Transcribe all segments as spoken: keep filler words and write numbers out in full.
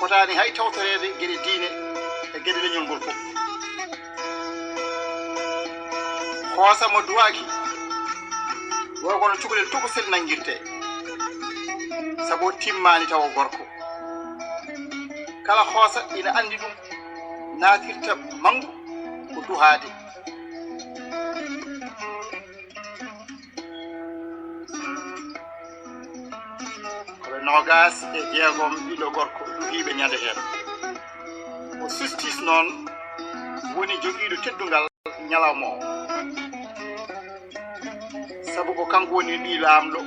fotaani hay tawtoreede geɗe diine e geɗe leñol ngol fof. Hoosa mo duwaaki, wo kono cukalel tokosel nanngirtee, sabu o timmaani tawa o gorko. Kala hoosa ina anndi ɗum, naatirta manngu ko duhaade. Ko ɓe noogaas e jeegom ɓiɗɗo gorko duhiiɓe ñande heen. O sustis noon woni jogiiɗo teddungal ñalawma o. Sabu ko kanko woni ɓii laamɗo,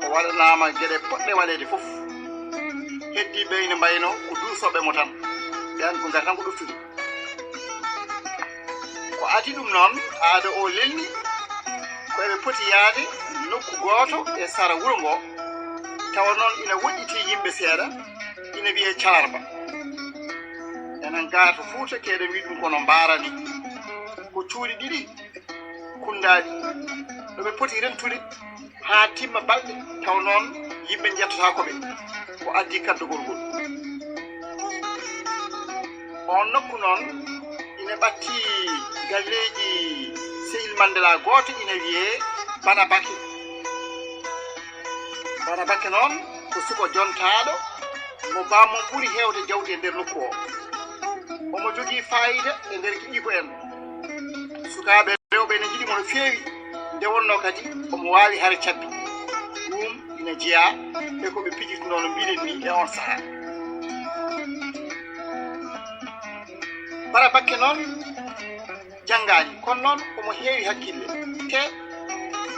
o waɗanaama geɗe poɗɗe waɗeede fof. Heddiiɓe ɓe ina mbayno ko duusooɓe mo tan, ɓe an ko ngara tan ko ɗoftude. Ko adii ɗum noon, aada o lelni ko eɓe poti yahde nokku gooto e sara wuro ngo, tawa noon ina woɗɗitii yimɓe seeɗa, ina wiyee Calarba. Enen gaa to Fuuta, keɗen wiya ɗum ko no Mbaara ni. Ko cuuɗi ɗiɗi kunndaaɗi, ɗo ɓe poti rentude haa timma balɗe, taw noon yimɓe njettotaako ɓe. Ko adii kaddogol ngol. Oon nokku noon ina ɓatti galleeji Sehil Mandela, gooto ina wiyee Bana Bake. Bana Bake noon ko suko jontaaɗo mo bammum ɓuri heewde jawdi e nder nokku o. Omo jogii faayiida e nder giƴiiko en. Sukaaɓe rewɓe ene njiɗi mo no feewi, nde wonnoo kadi omo waawi hare cabbi. Ɗum ina jeyaa e ko ɓe pijirtunoo no mbiɗen ni e oon sahaa. Bana Bake noon janngaani, kono noon omo heewi hakkille, te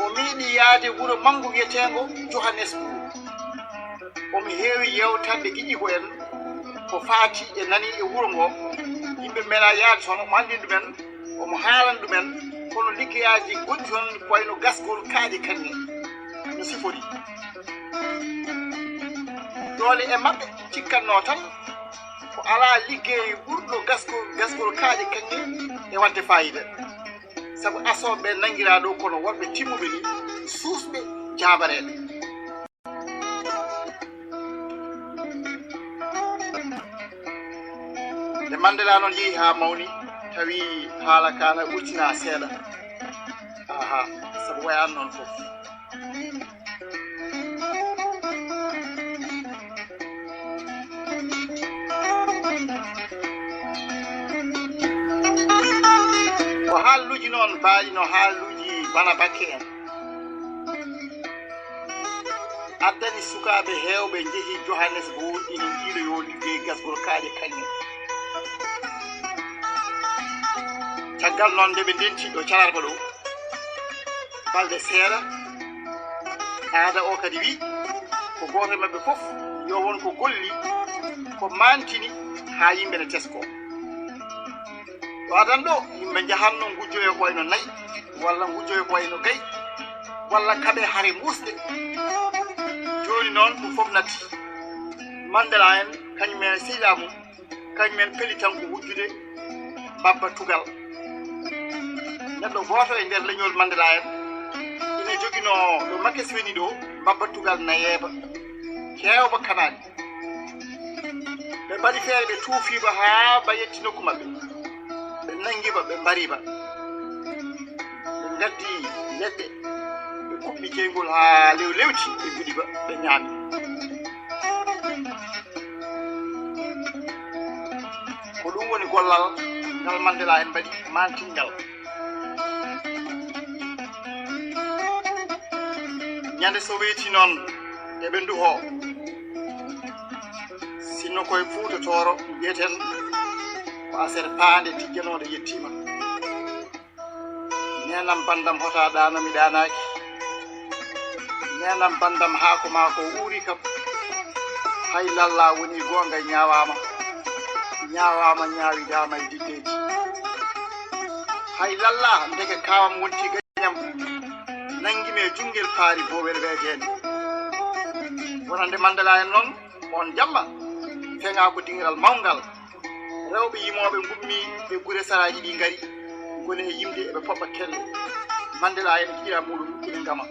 o meeɗi yahde wuro manngu wiyeteengo Johannesburg. Omo heewi yeewtande giƴiiko en ko faati e nani e wuro ngo. Yimɓe meeɗaa yahde toon, omo anndini ɗumen, omo haalani ɗumen kono liggeyaaji gonɗi toon ko wayno gasgol kaaƴe kaŋŋe no sifori. Doole e maɓɓe cikkatnoo tan ko alaa liggey ɓurɗo gasgol, gasgol kaaƴe kaŋŋe e waɗde faayiida. Sabu asooɓe ɓe nanngiraa ɗo kono worɓe timmuɓe ni, suusɓe, jaabareeɓe. Nde Mandela noon yehi haa mawni, tawi haala kaa na ɓurtinaa seeɗa. Aha, sabu wayaani noon fof. Ko haaluuji noon baaɗi no haaluuji Bana Bake en. Addani sukaaɓe heewɓe njehi Johannesburg ina njiiloyoo liggey gasgol kaaƴe kaŋŋe. Caggal noon nde ɓe ndenti ɗo Calarba ɗo, balɗe seeɗa, aada o kadi wi ko gooto e maɓɓe fof yo won ko golli, ko maantini haa yimɓe ne tesko. Ɗo adan ɗo, yimɓe njahatno ngujjoyo ko wayno nayi, walla ngujjoyo ko wayno gayi, walla kaɓe hare muusɗe. Jooni noon ɗum fof natti. Mandela en, kañum en e sehilaa mum, kañum en peli tan ko wujjude mbabba tugal. Neɗɗo gooto e nder leñol Mandela en ina joginoo ɗo Makes woni ɗo, mbabba tugal nayeeba, heewba kanaani. Ɓe mbaɗi feere, ɓe tuufiiba haa ba yetti nokku maɓɓe. Ɓe nanngiba, ɓe mbariba. Ɓe ngaddi leɗɗe, ɓe kuɓɓi jeyngol haa lew lewti, ɓe njuɗiba, ɓe ñaami. Ko ɗum woni gollal ngal Mandela en mbaɗi maantinngal. Ñande so weeti noon, eɓe nduhoo. Sinno koye Fuuta Tooro mbiyeten ko aset paande tijjanooɗo yettiima. Neenam banndam hotaa ɗaano mi ɗaanaaki. Neenam banndam haako maa ko uuri kam. Hay lalla woni goonga ñaawaama. Ñaawaama ñaawidaama e diddeeji. Hay lalla ndeke kaawam wonti gañam. Nanngi mi e junngel paari boowel weejeende. Wonande Mandela en noon, oon jamma, feŋaa ko dingiral mawngal. Rewɓe yimooɓe ngummi e gure saraaji ɗi ngari, ngoni e yimde eɓe poɓɓa kelle. Mandela en e giɗa muɗum ina ngama.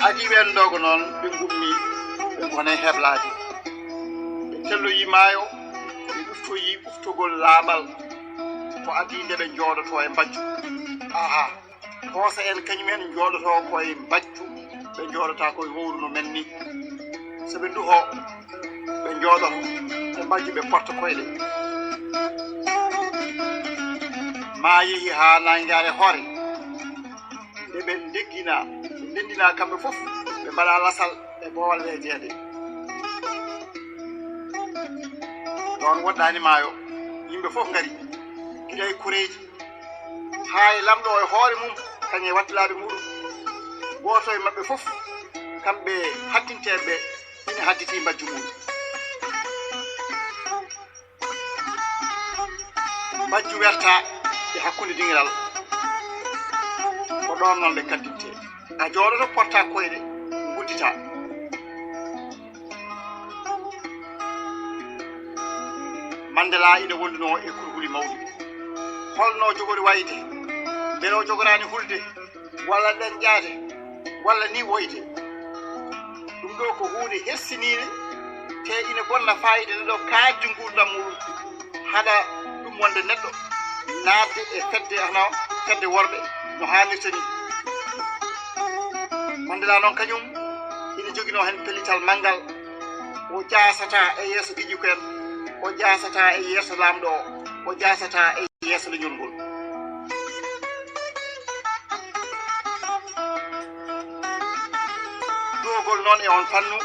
Adii ɓeen ɗoo ko noon ɓe ngummi, ɓe ngoni e heblaade. Ɓe telloyii maayo, ɓe ɓuftoyii ɓuftogol laaɓal. Ko adii nde ɓe njooɗotoo e mbajju. Aha, Hoosa en kañum en njooɗotoo ko e mbajju, ɓe njooɗotaa ko e wowru no men ni. So ɓe nduhoo, ɓe njooɗoto e mbajju, ɓe porta koyɗe. Maa yehi haa naange are hoore. Nde ɓe ndeggina, ɓe ndenndinaa kamɓe fof, ɓe mbaɗa lasal e boowal weejeende. Ɗoon woɗɗaani maayo, yimɓe fof ngari, gila e koreeji, haa e lamɗo o e hoore mum, kañum e wattilaaɓe muɗum. Gooto e maɓɓe fof, kamɓe haddinteeɓe ɓe, ina hadditi mbajju mum. Mbajju werta e hakkunde dingiral. Ko ɗoon noon ɓe kaddinte. A jooɗoto porta koyɗe, nguddita. Mandela ina wondunoo e kurhuli mawɗi. Holno jogori wayde? Mbele o jogoraani hulde? Walla ɗen ƴaade, walla ni woyde. Ɗum ɗo ko huunde hersiniinde, te ina bonna faayiida neɗɗo kaaɗdi nguurndam muɗum, haɗa ɗum wonde neɗɗo naatde e fedde, hono fedde worɓe, no haanirta ni. Mandela noon kañum ina joginoo heen pellital manngal, o jaasataa e yeeso giƴuko en, o jaasataa e yeeso laamɗo o, o jaasataa e yeeso leñol ngol. Duwogol noon e on fannu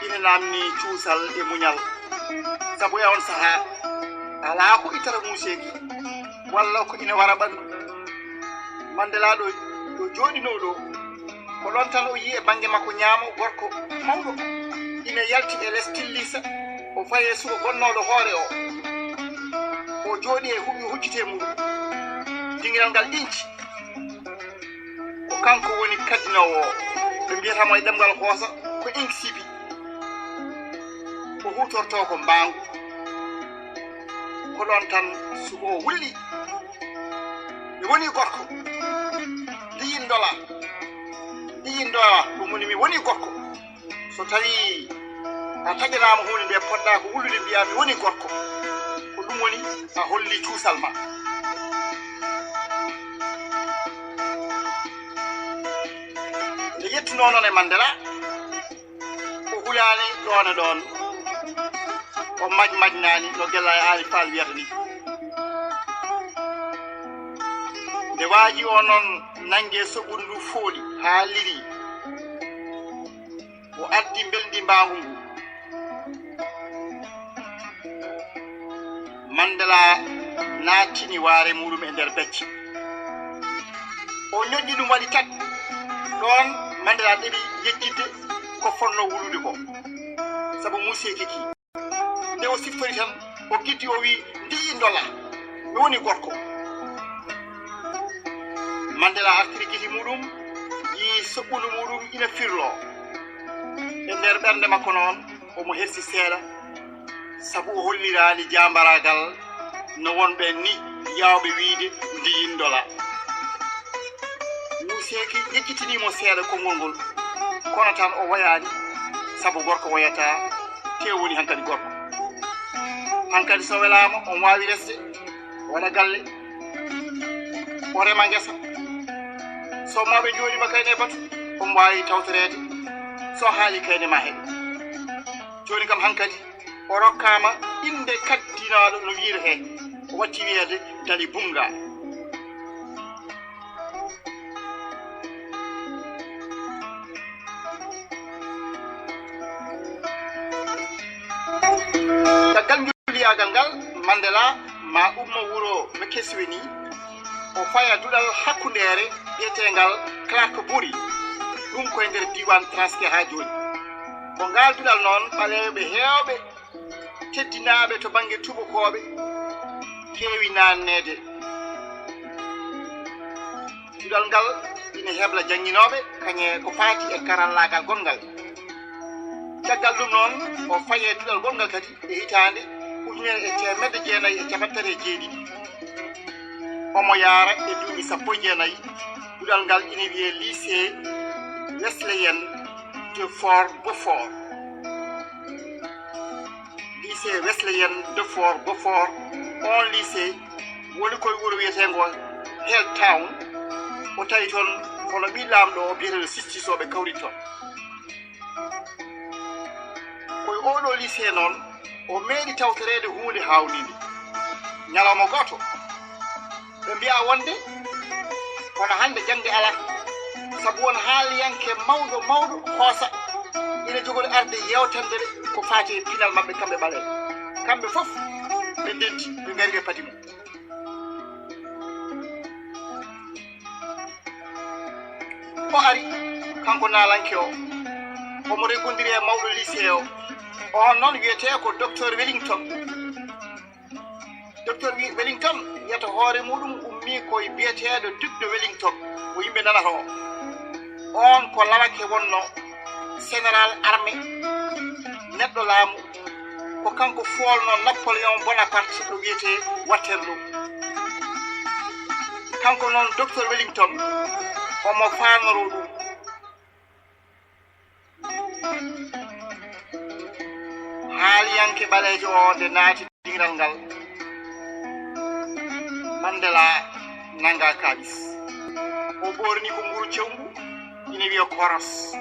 ina naamni cuusal e muñal, sabu e on sahaa alaa ko ittata muuseeki walla ko ina wara ɓanndu. Mandela ɗo, ɗo jooɗinoo ɗo, ko ɗoon tan o yii e bannge makko ñaamo gorko mawɗo ina yalti e les tillisa, o fayi e suka gonnooɗo hoore o. O jooɗi e huɓi huccite muɗum. Dingiral ngal inci. Ko kanko woni kaddinoowo o. Ɓe mbiyata mo e ɗemngal Hoosa ko inci sibi. O huutortoo ko mbaangu. Ko ɗoon tan suka o wulli. Mi woni gorko. Ndiyin ndola. Ndiyin ndola. Ɗum woni mi woni gorko. So tawii a taƴanaama huunde nde poɗɗaa ko wullude, mbiyaa mi woni gorko. Ko ɗum woni a holli cuusal ma. Nde yettunoo noon e Mandela, o hulaani ɗoon e ɗoon, o maj-majnaani no Gella e Aali Faal wiyata ni. Nde waaji o noon nannge soɓundu ndu fooɗi haa liri, o addi mbelndi mbaangu ngu. Mandela naatini waare muɗum e nder becce. O ñoƴƴi ɗum waɗi tat. Ɗoon Mandela ɗeɓi yejjitde ko fotnoo wulude ko. Sabu muuseeki ki. Nde o siftori tan, o giddi o wii, "Ndiyi ndola, mi woni gorko." Mandela artiri giti muɗum, yii soɓɓundu muɗum ina firloo. E nder ɓernde makko noon, omo hersi seeɗa, sabu o holliraani jaambaraagal no wonɓe ni yaawɓe wiide, "Ndiyi ndola." Muuseeki yejjitini mo seeɗa konngol ngol, kono tan o woyaani, sabu gorko woyataa, te o woni hankadi gorko. Hankadi so welaama, omo waawi resde, o waɗa galle, o rema ngesa. So mawɓe njooɗiima kayne e batu, omo waawi tawtoreede. So haali kayne ma heɓe. Jooni kam hankadi, o rokkaama innde kaddinaaɗo no wiyree, o watti wiyeede Dali Bunga. Caggal njulliyaagal ngal, Mandela ma ummo wuro Mekesweni, o faya duɗal hakkundeere biyeteengal Clark Bury, ɗum koye nder diiwaan Transkei haa jooni. Ko ngaal duɗal noon, ɓaleeɓe heewɓe teddinaaɓe to bannge tuubakooɓe keewi naanneede. Duɗal ngal ina hebla jannginooɓe kañe ko faati e karallaagal gonngal. Caggal ɗum noon, o fayi e duɗal gonngal kadi e hitaande ujunere e teemedde jeenayi e cappanɗe tati e jeeɗiɗi. Omo yaara e duuɓi sappo e jeenayi. Duɗal ngal ina wiyee lycée Wesleyan de Fort Beaufort. Lycée Wesleyan de Fort Beaufort, on lycée woni koye wuro wiyeteengo Hell Town. O tawi toon hono ɓii laamɗo o biyeteeɗo Sistiso ɓe kawri toon. Koye oo ɗoo lycée noon, o meeɗi tawtoreede huunde haawniinde. Ñalawma gooto, ɓe mbiya wonde kono hannde jaŋde alaa, sabu won haaliyanke mawɗo mawɗo Xoosa ina jogori arde yeewtande ɓe ko faati e pinal maɓɓe kamɓe ɓaleeɓe. Kamɓe fof ɓe ndenti, ɓe ngari ɓe padi mo. O ari, kanko naalanke o, omo reggondiri e mawɗo lycée o. On noon wiyetee ko Docteur Wellington. Docteur Wi-, Wellington wiyata hoore muɗum ummii ko e biyeteeɗo Duc de Wellington, mo yimɓe nanata o. On ko lawake wonno, général armée, neɗɗo laamu. Ko kanko foolno Napoléon Bonaparte ɗo wiyetee Waterloo. Kanko noon, Docteur Wellington, omo faanoro ɗum. Haaliyanke ɓaleejo o nde naati dingiral ngal, Mandela nanga kalis. O ɓorni ko nguru cewgu, ina wiya koros.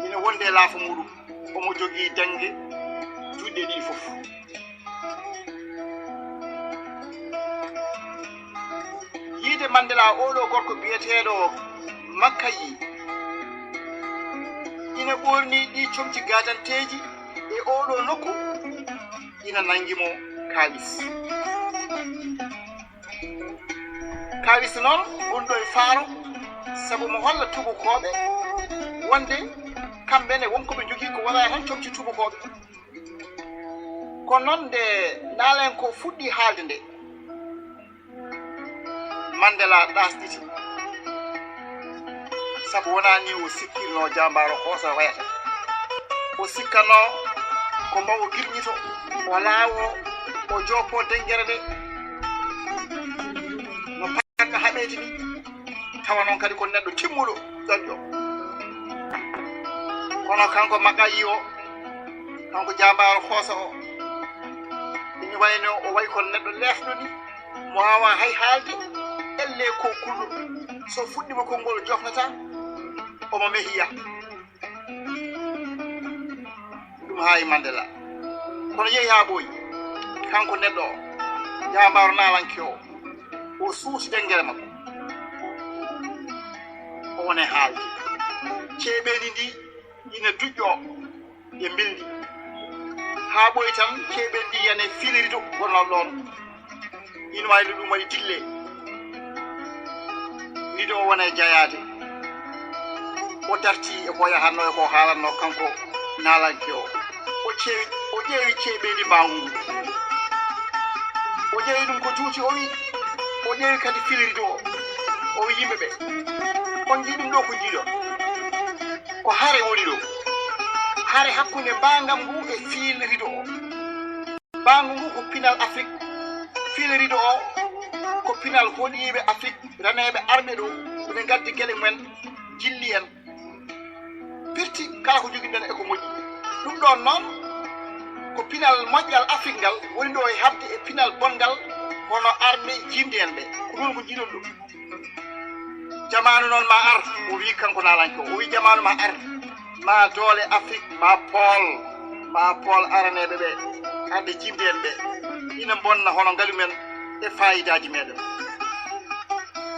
Ina wondi e laafa muɗum. Omo jogii dannge juuɗe ɗiɗi fof. Yiide Mandela, oo ɗoo gorko biyeteeɗo Makkayi, ina ɓoorni ɗii comci gaadanteeji e oo ɗoo nokku, ina nanngi mo kaawis. Kaawis noon, gonɗo e faaro, sabu mo holla tuubakooɓe wonde kamɓe ne won ko ɓe njogii ko wonaa tan comci tuubakooɓe. Kono noon, nde naalen ko fuɗɗi haalde nde, Mandela ɗaasɗiti, sabu wonaa nii o sikkirnoo jaambaaro Xoosa wayata. O sikkanoo ko mbo o girñito, o laawo, o joopo denngere nde no paaka haɓeede ni, tawa noon kadi ko neɗɗo timmuɗo, ƴoƴƴo. Kono kanko Makayi o, kanko jaambaaro Xoosa o, ina wayno o wayi ko neɗɗo leefɗo ni, mo waawaa hay haalde, ellee ko kulɗo. So fuɗɗiima konngol jofnataa, omo mehiya. Ɗum haayi Mandela. Kono yehi haa ɓooyi, kanko neɗɗo o, jaambaaro naalanke o, o suusi denngere makko. O woni e haalde. Ceeɓeeni ndi ina duƴƴoo e mbilndi. Haa ɓooyi tan, ceeɓeeni ndi yana e fiili rido gonnoo ɗoon. Ina waawi no ɗum waɗi dille. Rido o wona e jayaade. O dartii e ko yahatnoo e ko haalannoo kanko naalanke o. O ceewi, o ƴeewi ceeɓeeni mbaangu ngu. O ƴeewi ɗum ko juuti, o wi, o ƴeewi kadi fiili rido o. O wi yimɓe ɓe, "On njii ɗum ɗo ko njiiɗon? Ko hare woni ɗo. Hare hakkunde mbaangam ngu e fiili rido o." Mbaangu ngu ko pinal Afrik. Fiili rido o ko pinal hoɗiiɓe Afrik, raneeɓe arme ɗo, ɓe ngaddi geɗe mumen, njilli en. Pirti kala ko njogiɗen e ko moƴƴi. Ɗum ɗoon noon ko pinal moƴƴal Afrik ngal woni ɗo e haɓde e pinal bonngal hono arme jiimde en ɓe. Ko ɗum ko njiiɗon ɗum. Jamaanu noon ma ar, o wii kanko naalanke o, o wii jamaanu ma ar, ma doole Afrik, ma pool, ma pool araneeɓe ɓe, arɓe jiimde en ɓe, ina mbonna hono ngalu men e faayidaaji meɗen.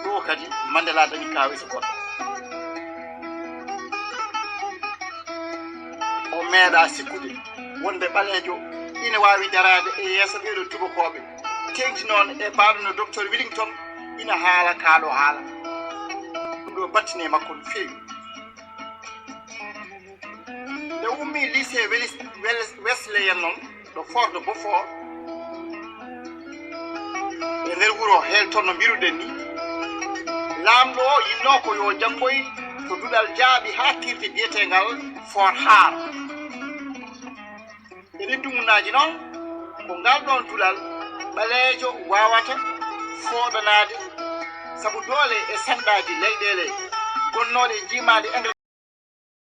Ɗo kadi Mandela dañi kaawis goɗɗo. O meeɗa sikkude wonde ɓaleejo ina waawi daraade e yeeso ɓeeɗo tubakooɓe, teeŋti noon e baaɗo no Docteur Wellington ina haala kaa ɗo haala. Ɗum ɗo battini e makko no feewi. Nde ummii lycée Welis-, Weles-, Wesleyan noon, ɗo Fort de Beaufort, e nder wuro Helton no mbiruɗen ni, laamɗo o yinnoo ko yo janngoy to duɗal jaaɓi haaɗtirde biyeteengal Fort Hare. E ɗin dumunaaji noon, ko ngal ɗoon duɗal ɓaleejo waawata fooɗanaade, sabu doole e sanɗaaji leyɗeele gonnooɗe e njiimaandi Engleterre.